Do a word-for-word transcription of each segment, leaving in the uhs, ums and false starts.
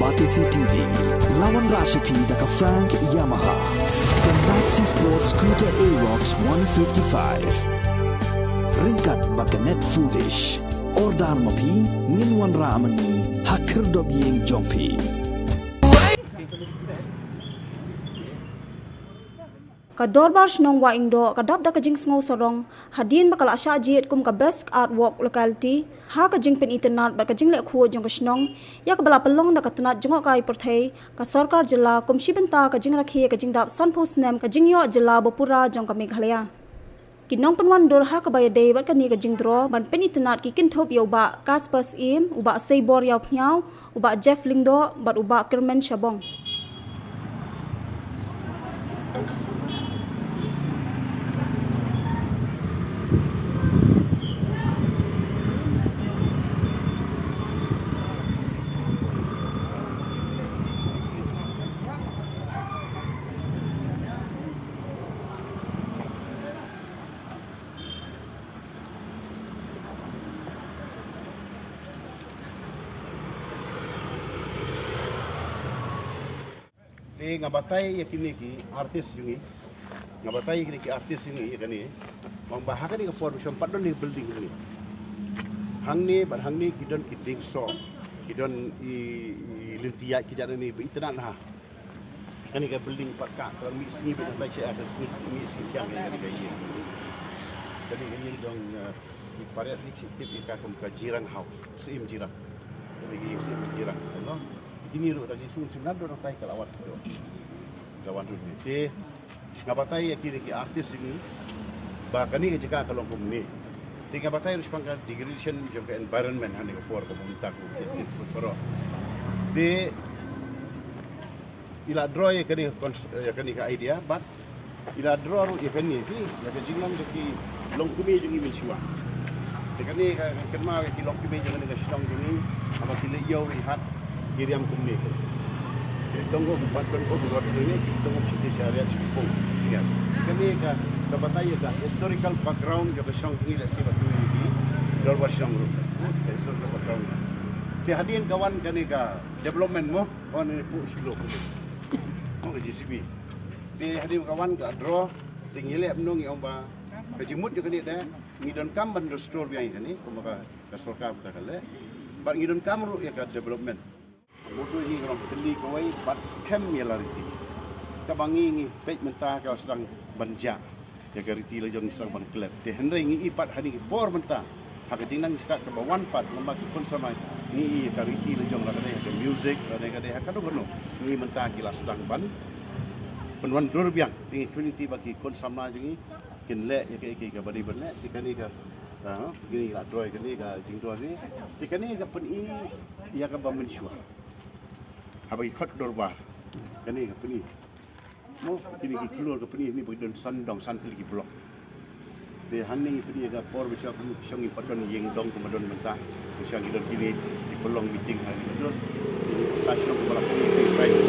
Batesi T V, la wanrah sha phi da ka Frank Yamaha, ka Maxi Sport Scooter Aerox one fifty-five. Ryngkat bad ka Net Foodish. Order ma phi, ngin wanrah ma ngi ha khyrdop ïing jong phi. Ka Dorbar Shnong Wahingdoh ka dap da ka jingsngew sarong hadien ba ka la shah jied kum ka Best Artwork Locality ha ka jingpynitynnad bad ka jingleh khuid jong ka shnong, ïa kaba la pynlong da ka tnat jngohkai pyrthei, ka sorkar jylla, kum shi bynta ka jingrakhe ka jingdap sanphew snem ka jingïoh jylla ba pura jong ka Meghalaya. Ki nongpynwandur ha kaba ïadei bad kane ka jingdro ban pynitynnad ki kynthup ïa u Bah Kasper Syiem, u Bah Seibor Ïawphniaw, u Bah Jeff Lyngdoh bad u Bah Kyrmen Shabong. Te nga batai ïa kine ki artist jong ngi. Nga batai ïa kine ki artist jong ngi ïa kane. Ong ba ha kane ka por ba shong pat don ïa building jong ngi. Hangne bad hangne ki don ki dieng soh. Ki don i, i lynti ïaid ki jait ne ba itynnad ha. Kane ka building pat ka, ka mih sngi bad ka tai sha ka sngi, mih sngi kiang kane ka ïing. Kane ka ïing jong, eh, i Pariat ni ki tip ïa ka kum ka Jirang House, Syiem Jirang. Kane ka ïing Syiem Jirang, no. Kine ruh da jingsngew sngewtynnad ruh dang tai ka la wan ruh. Ka wan ruh ni. Te nga batai ïa kine ki artist jong ngi ba kane ka jaka ka long kumne. Te nga batai ruh shaphang ka degradation jong ka environment ha kane ka por ka bynta ka tip ka paralok. Te i la draw ïa kane ka cons-, ïa kane ka idea, bad i la draw ruh ïa kane ki, ïa ka jinglong jong ki longkmie jong ngi mynshuwa. Te kane ka, ka kynmaw ïa ki longkmie jong kane ka shnong jong ngi, haba ki leit ïew rihat, ki riam kumne. Ki tong ko, bad tong ko, bad tong ko, ki tong ko, shi te sha riat, shi pung, shi riat. Kane ka, ka batai ïa ka historical background jong ka shnong jong ngi, lehse ba tu ïa ki dorbar shnong ruh. Ka historical background. Te hadien ka wan kane ka development mo, wan ne pu shilo. Mo ka J C B. Te hadien ka wan ka draw, te ngi leh mynno ngi ong ba ka jingmut jong kane de, ngi donkam ban restore biang ïa kane, kumba ka, ka sorkar ba ka leh. Bad ngi donkam ruh ïa ka development. Mut ruh ngi ka long kane kawei, bad skhem ïa la riti. Kaba ngi ngi peit mynta ka la sdang ban jah. Ïa ka riti la jong ngi sdang ban klet. Te hynrei ngi i pat ha kine ki por mynta. Ha ka jingnang start kaba wan pat, lem bad ki khun samla, ngi i ïa ka riti la jong, la ka dei ha ka music, la dei ka dei ha kano kano. Ngi mynta ki la sdang ban pynwandur biang. Te ngi kyrmen ïa ki ba ki khun samla jong ngi kin leh ïa kaei kaei kaba dei ban leh. Te kane ka, ah, kine ki la draw ïa kane ka jingdraw ne. Te kane ka pyni ïa kaba mynshuwa. Haba ki khot dorbar. Kane ka pyni. Mo, kine ki khlur ka pyni, hangne ba ki don san dong, san tylli ki block. Te hangne ngi pyni ïa ka por ba shong, shong ngi pat don ïing dong kumba don mynta. Ba shong ngi don kine ki pynlong meeting ha kine ki don. Ka shong kumba la pyni, ka shong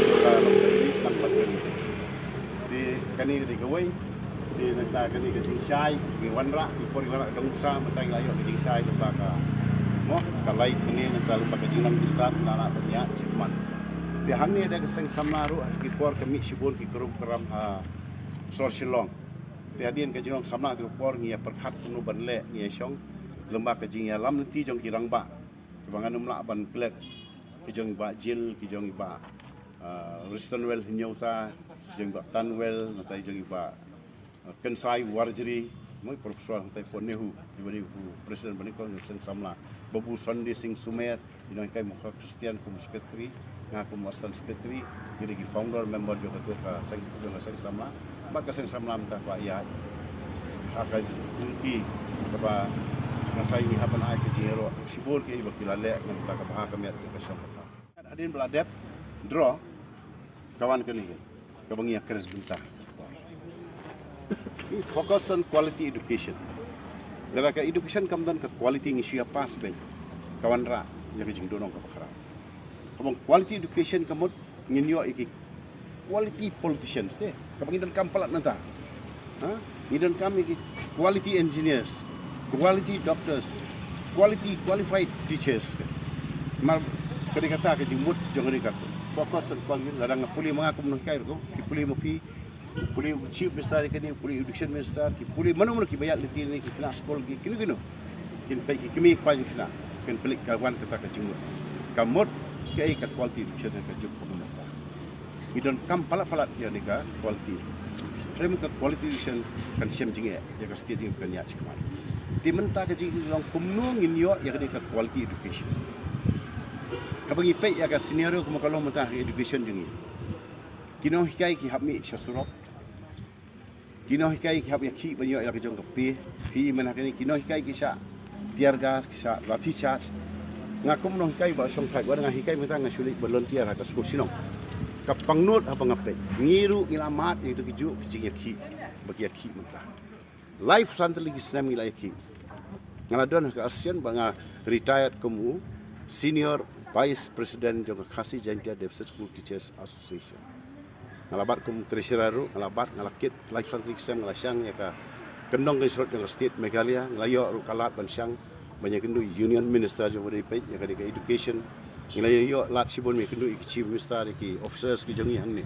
kumba la pyni, tang pat kane. Te kane ka dei kawei. Te nangta kane ka jingshai ngi wanrah, ki por ngi wanrah dang sa, mynta ngi la ïoh ka jingshai lyngba ka, mo, ka light kane, nangta lyngba ka jingrang ki stad, ngi la lah ban ïaid shipman. Te hangne da ka seng samla ruh, ha ki por ka mih shibun ki kurum kuram ha sor Shillong. Te hadien ka jinglong samla te ka por ngi ïa pyrkhat kumno ban leh, ngi ïa shong lyngba ka jingïalam lynti jong ki rangbah. Kiba ngan ym lah ban klet, ki jong i Bah Jill, ki jong i Bah, ah, Winston Well Hynñiewta, ki jong i Bah Tanwell, nangta ki jong i Bah Kynsai Warjri, mo, i professor hangtai po NEHU, i ba dei u president ba nyngkong jong ka seng samla. Babu Sunday Singh Sumer, i nonghikai muka Khristan kum secretary, nga kum assistant secretary, ki dei ki founder member jong katu ka seng, jong ka seng samla. Bad ka seng samla mynta ka ïa, ha ka jingkyrkhu kaba nga sa ïohi ha ban ai ka jingïaroh shibun kiei ba ki la leh, nangta ka bha ka miat ka shong ka thaw. Hadien ba la dep draw, ka wan kane ka, kaba ngi ïa kren mynta. Focus on quality education. Lada ka education kam don ka quality, ngi shu ïa pass beit, ka wanrah ïa ka jingdonong kaba khraw. Kaba quality education ka mut ngin ïoh ïa ki quality politicians te. Kaba ngi donkam palat mynta. Ha? Ngi donkam ïa ki quality engineers, quality doctors, quality qualified teachers. Mar Ka dei kata ka jingmut jong ka dei ka focus on quality. Lada nga pule ma nga kum nonghikai ruh, ki pule ma phi, ki pule u chief minister, kane pule education minister, ki pule mano mano kiba ïaid lynti ne ki khynnah skul, ki kino kino, kin peit ki kmie ki kpa jong ki khynnah, kin peit ka wan kata ka jingmut. Ka mut kaei ka quality education ka juk ka mut. Ngi donkam palat palat ïa kane ka quality. Khlem ka quality education kan shem jingeh ïa ka state, kan ïaid shakhmat. Te mynta ka jinglong kumno ngin ïoh ïa kane ka quality education. Kaba ngi peit ïa ka scenario kumba ka long mynta ha education jong ngi. Ki nonghikai ki hap mih sha surok. Ki nonghikai ki hap ïa khih ban ïoh ïa la ka jong ka pei. Phi mynta kine ki nonghikai ki shah tear gas, ki shah lathi charge. Nga kum nonghikai ba shong thait, wat nga hikai mynta nga shu leit volunteer ha ka skul shnong. Ka pangnud haba nga peit, ngi ruh ngi la mad ïa kito ki juh ki jingïakhih ba ki ïakhih mynta. Laiphew san tylli ki snem ngi la ïakhih. Nga la don ha ka association ba nga retired kum u Senior Vice President jong ka Khasi Jaintia Deficit School Teachers Association. Nga la bat kum treasurer ruh, nga la bat, nga la kit laiphew san tylli ki snem, nga la shang ïa ka kyndong kynsyrot jong ka state Meghalaya. Nga la ïoh ruh ka lad ban shang ban ïakynduh Union Minister jong u, ba dei peit ïa kane ka education. Ngi la ïoh lad shibun ban ïakynduh ïa ki chief minister, ïa ki officers ki jong ngi hangne.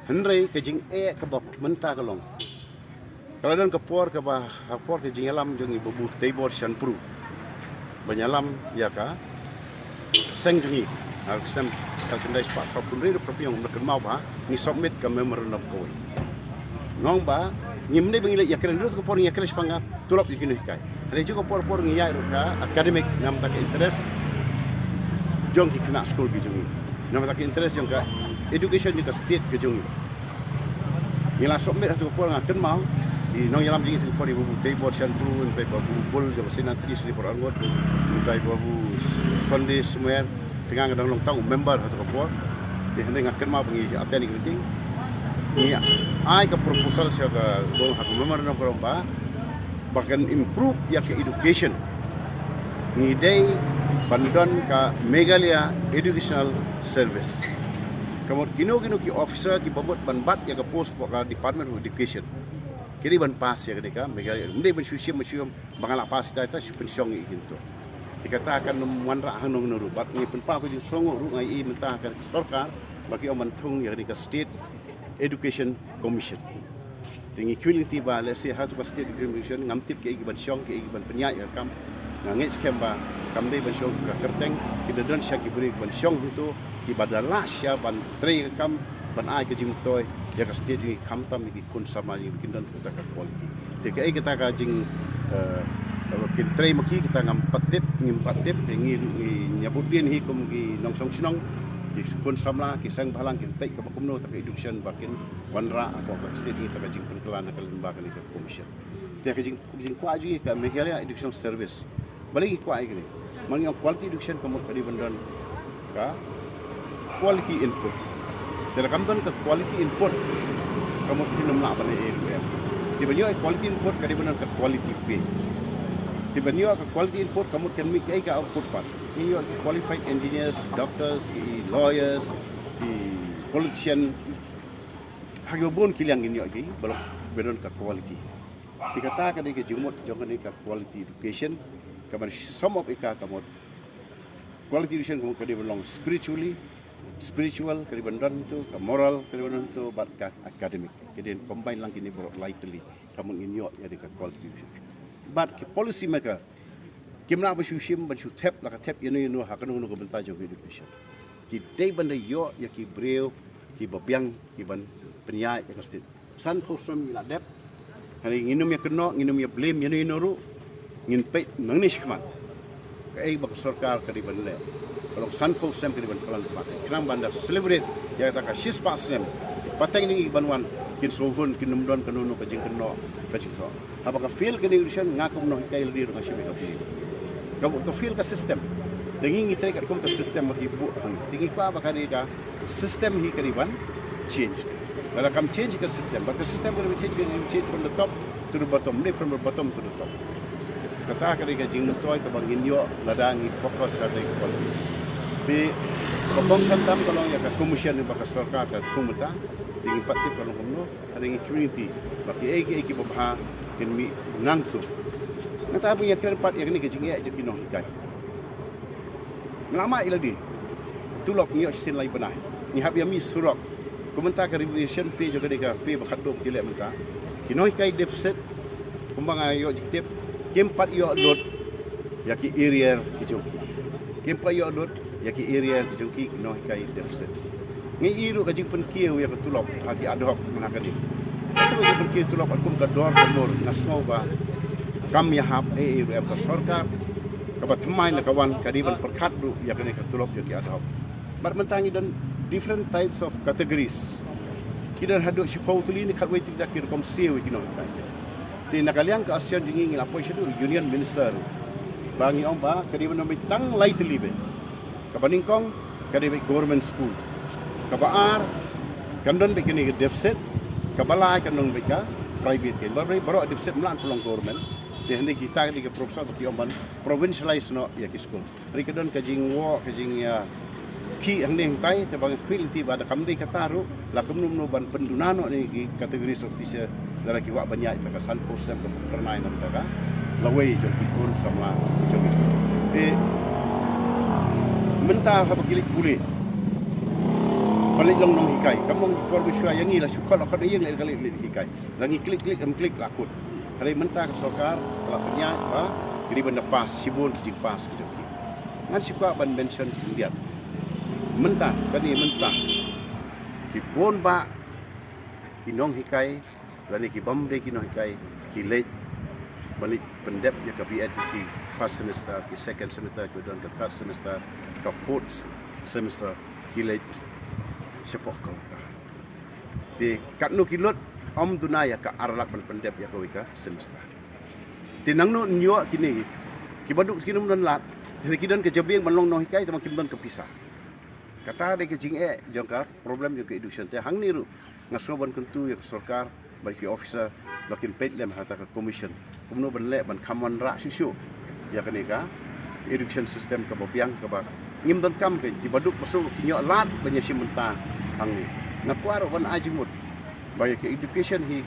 Hynrei ka jingeh kaba mynta ka long, ka la don ka por kaba, ha por ka jingïalam jong i Babu Teibor Shanpru ban ïalam ïa ka seng jong ngi, ha ka snem ka khyndai spah phra phew hynriew, phra phew hynñiew, nga kynmaw ba ngi submit ka memorandum kawei. Nga ong ba ngim dei ba ngi leit ïakren, ruh ka por ngi ïakren shaphang ka tulop ïa ki nonghikai. Hynrei juh ka por por ngi ïaid ruh ka academic, namar ka interest jong ki khynnah skul ki jong ngi, namar ka interest jong ka education jong ka state ki jong ngi. Ngi la submit ha tu ka por, nga kynmaw i nongïalam jong ngi ha tu ka por i Babu Teibor Shanpru, ngi peit Babu Bul jong ka Saint Anthony's River Arngut, ngi peit Babu Sunday Sumer, te nga nga dang long tang u member ha tu ka por. Te hynrei nga kynmaw ba ngi attend ïa ka meeting. Ngi ai ka proposal sha ka, ha ka memorandum ka long ba ba kan improve ïa ka education, ngi dei ban don ka Meghalaya Educational Service. Ka mut kino kino ki officer kiba mut ban bat ïa ka post hapoh ka Department of Education, ki dei ban pass ïa kane ka Meghalaya. Ym dei ban shu shim, ban shu shim ba nga la pass ïa ita, ita shu pynshong ïa i kyntu. Te kata kan ym wanrah hangno hangno ruh. Bad ngi pynpaw ka jingsngewnguh ruh, nga ïohi mynta ha ka sorkar ba ki ong ban thung ïa kane ka State Education Commission. Te ngi kwah lynti ba lehse ha tu ka State Education Commission, ngam tip kiei ki ban shong, kiei ki ban pynïaid ïa ka kam. Nga ngeit skhem ba kam dei ban shong ka kyrteng, ki da don shisha ki briew ki ban shong hangto, kiba da lah shisha ban trei ïa ka kam, ban ai ka jingmyntoi ïa ka state jong ngi, khamtam ïa ki khun samla jong ngi ba kin don kata ka quality. Te kaei kata ka jing, eh, kin trei ma ki, kata ngam pat tip, ngim pat tip, te ngi, ngi, ngi ïa bud dien hi kum ki nongshong shnong, ki khun samla, ki seng bhalang, kin peit kaba kumno kata ka education ba kin wanrah hapoh ka state jong ngi, kata ka jingpynkylla na ka lyngba kane ka commission. Te ka jing, jingkwah jong ngi ka Meghalaya Education Service, balei ngi kwah ïa kane? Namar ngi ong quality education ka mut ka dei ban don ka quality input. Te lada kam don ka quality input, ka mut phin ym lah ban ïoh ei ruh em. Te ban ïoh ka quality input ka dei ban don ka quality pay. Te ban ïoh ka quality input ka mut kan mih kaei ka output pat. Ngi ïoh ki qualified engineers, doctors, ki lawyers, ki politician. Ha kiba bun ki liang ngin ïoh ki, balok ba don ka quality. Te kata ka dei ka jingmut jong kane ka quality education, ka ban sum up ïa ka, ka mut quality education ka mut ka dei ban long spiritually, spiritual ka dei ban don to, ka moral ka dei ban don to, bad ka academic. Ka dei combine lang kine baroh lai tylli, ka mut ngin ïoh ïa ka quality education. Bad ki policy maker kim lah ban shu shim, ban shu thep la ka thep ïano ïano ha kano kano ka bynta jong ka education. Ki dei ban da ïoh ïa ki briew kiba biang, ki ban pynïaid ïa ka state. Sanphew snem ngi la dep. Hynrei ngin ym ïa kynnoh, ngin ym ïa blame ïano ïano ruh. Ngin peit nangne shakhmat kaei ba ka sorkar ka dei ban leh. Ka long sanphew snem ka dei ban plan ka pateng. Khnang ban da celebrate ïa kata ka shispah snem. Pateng ngi ban wan, kin sngewhun, kin ym don kano kano ka jingkynnoh, ka jingthoh. Haba ka fail kane ka election, nga kum nonghikai lade ruh nga shim ïa ka blame. Ka, ka fail ka system. Te ngi ngi trei katkum ka system ba ki buh hangne. Te ngi kwah ba ka dei ka system hi ka dei ban change. Lada kam change ka system, ba ka system ka dei ban change, ka dei ban change from the top to the bottom, ne from the bottom to the top. Kata ka dei ka jingmyntoi kaba ngin ïoh lada ngi focus ha kane ka quality. Te ka kongsan tam ka long ïa ka commission ba ka sorkar ka thung mynta. Te ngi pat tip ka long kumno. Hynrei ngi community ba kiei kiei kiba bha kin mih nangto. Nangta ba ngi ïakren pat ïa kane ka jingeh jong ki nonghikai. Nga la mad ïa lade. Tulop ngi ïoh shisien lai bnai. Ngi hap ïa mih surok. Kumta ka revision pay jong ka dei ka pay ba khatduh ki leh mynta. Ki nonghikai deficit, kumba nga ïoh jingtip, kim pat ïoh lut ïa ki arrear ki jong ki. Kim pat ïoh lut ïa ki arrear ki jong ki, ki nonghikai deficit. Ngi ïoh ruh ka jingpynkiew ïa ka tulop ha ki ad hoc mynta ka dei. Ka jingpynkiew tulop kum ka dor ka mur, nga sngew ba kam ïahap ei ei ruh em. Ka sorkar kaba thymmai na ka wan ka dei ban pyrkhat ruh ïa kane ka tulop jong ki ad hoc. Bad mynta ngi don different types of categories. Ki don haduh shiphew tylli ne khatwei tylli ki rukom siew ki nonghikai. Te na ka liang ka ASEAN jong ngi ngi la poi shaduh Union Minister ba ngi ong ba ka dei ban don beit tang lai tylli beit. Kaba nyngkong ka dei beit government school. Kaba ar kan don beit kane ka deficit. Kaba lai kan don beit ka private, ka baroh deficit mlan pynlong government. Te hynrei kita ka dei ka professor ba ki ong ban provincialize noh ïa ki school. Hynrei ka don ka jingwoh, ka jingïa khih hangne hangtai, te ba nga khmih lynti ba da kam dei kata ruh la kumno kumno ban pynduna noh ïa ki categories of teacher, lada ki wah ban ïaid bad ka san post snem ka pyrnai na ka lawei jong ki khun samla jong ngi. Te mynta haba ki leit pule, ba leit long nonghikai, ka mong por ba shuwa ïa ngi la shu khot, la khot ïing leit ka leit leit hikai. La ngi klik klik em klik la kut. Hynrei mynta ka sorkar ka la pynïaid ba ki dei ban da pass, shibun ki jingpass ki jong ki. Ngan shu kwah ban mention khyndiat. Mynta, kane mynta, ki bun bah ki nonghikai lane ki bym dei ki nonghikai ki leit ban leit pyndep ïa ka B.Ed, ki first semester, ki second semester, ki don ka third semester, ka fourth semester, ki leit shapoh counter. Te katno ki lut, ym duna ïa ka ar lak ban pyndep ïa kawei ka semester. Te nangno ïoh kine, kiba duk kin ym don lad, te ki don ka jabieng ban long nonghikai, te ma kim don ka pisa. Kata dei ka jingeh jong ka problem jong ka education. Te hangne ruh nga sngew ban kyntu ïa ka sorkar bad ki officer ba kin peit lem ha kata ka commission kumno ban leh ban kham wanrah shuh shuh ïa kane ka education system kaba biang, kaba ngim donkam, ka kiba duk ba suk kin ïoh lad ban ïashim bynta hangne. Nga kwah ruh ban ai jingmut ba ïa ka education hi,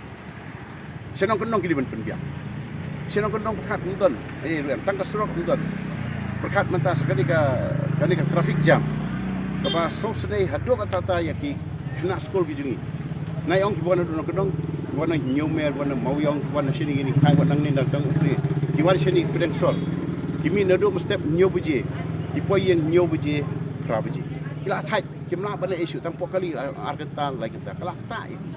shnong kyndong ki dei ban pynbiang. Shnong kyndong pyrkhat ym don, eh, ruh em, tang ka surok ym don. Pyrkhat mynta sa kane ka, kane ka traffic jam kaba sngewsynei haduh katta katta ïa ki khynnah skul ki jong ngi. Nga ong kiba wan na Dona Kyndong, kiba wan na Hynñiewmer, kiba wan na Mawïong, kiba wan na shane, ngi ong kiba wan nangne na Kangpokpi, kiba wan shane Pdeng Sor, ki mih naduh mynstep hynñiew baje, ki poi ïing hynñiew baje, phra baje. Ki la thait, kim lah ban leh issue tang pok kali ar kynta lai kynta, ka la ktah ïa ki.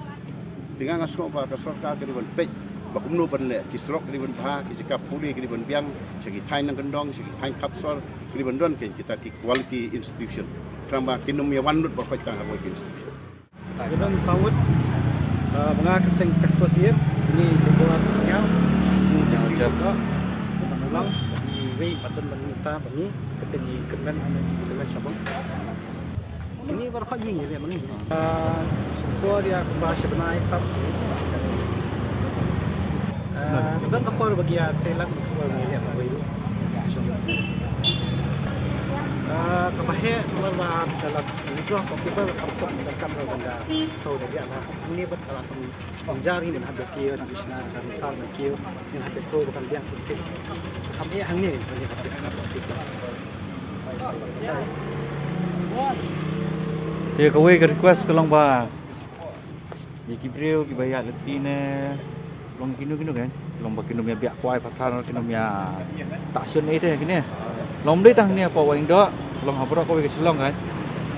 Te nga sngew ba ka sorkar ka dei ban peit ba kumno ban leh, ki surok ki dei ban bha, ki jaka pule ki dei ban biang, sha ki thaiñ nongkyndong, sha ki thaiñ khapsor ki dei ban don kita ki quality institution. Khnang ba kin ym ïa wan lut ba peit tang ha kawei ka institution. Ka don saw ngut, eh, ba nga kyrteng Kasper Syiem, ini sebuah nyau, ini jam jam. Ba nga long, ini wei ba don ba nga mynta ba ngi kyrteng i Kyrmen, Kyrmen Shabong. Ini baroh ka ïing ïa leh ma ngi. Ah, sngewthuh ïa kumba shi bnai tam. Ah, don ka por ba ngi ïa trei lang, ka por ba ngi ïa leh ma wei. Ah, kaba heh namar ba ka la withdraw ka paper, kam sop ka kam ba ngi da. Thaw da ïa la. Ini bad ka la kam jynjar hi, ngin hap da kiew, da bishna, da bishar ban kiew, ngin hap da kiew ba kan biang kiew. Kham eh hangne ban ïa hap da kiew. Te kawei ka request ka long ba ïa ki briew kiba ïaid lynti ne long kino kino kan, long ba kin ym ïa biah kwai pathar, kin ym ïa ta shon ei te kine. Long ym dei tang hangne hapoh Wahingdoh, long ha baroh kawei ka Shillong kan.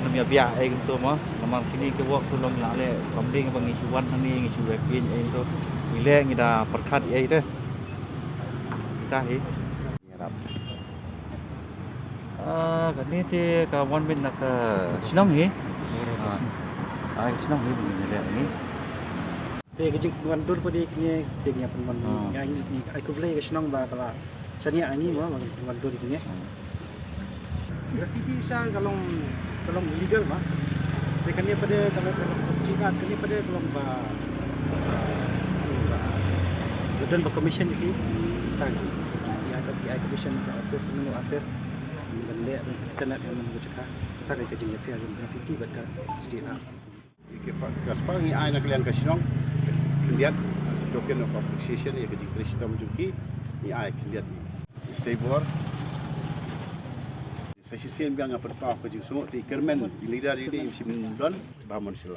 Kin ym ïa biah ei kumto mo. Namar kine ki work shu long la leh, kam dei ba ngi shu wan hangne ngi shu wek pyn ei kumto. Ngi leh ngi da pyrkhat ei te. Kita hi. Ah, kane te ka wan beit na ka shnong hi. Ah, ah, ka shnong hi, bun ni leh ni. Te ka jingwan dur pade kine te ngi wan. Ah. Nga ngi, ngi ai khublei ka shnong ba ka la shaniah ngi mo, ba ka wan dur kine. Ah. Graffiti sa ka long, ka long illegal ma. Te kane pade ka long, ka long street art, kane pade ka long ba, ba, ba don ba commission ki. Tang. Ïa ka, ïa ka commission ka artist, ka artist. Ban leh, ban internet, ban leh ka jaka. Tang ka jingïapher jong graffiti bad ka street art. Ïa ki pa, ka spah ngi ai na ka liang ka shnong, khyndiat, as a token of appreciation ïa ka jingtrei shitom jong ki, ngi ai khyndiat. Isei bor. Sa shisien biang nga pynpaw ka jingsngew te i kyrmen i leader ïa i shim don ba mon sila.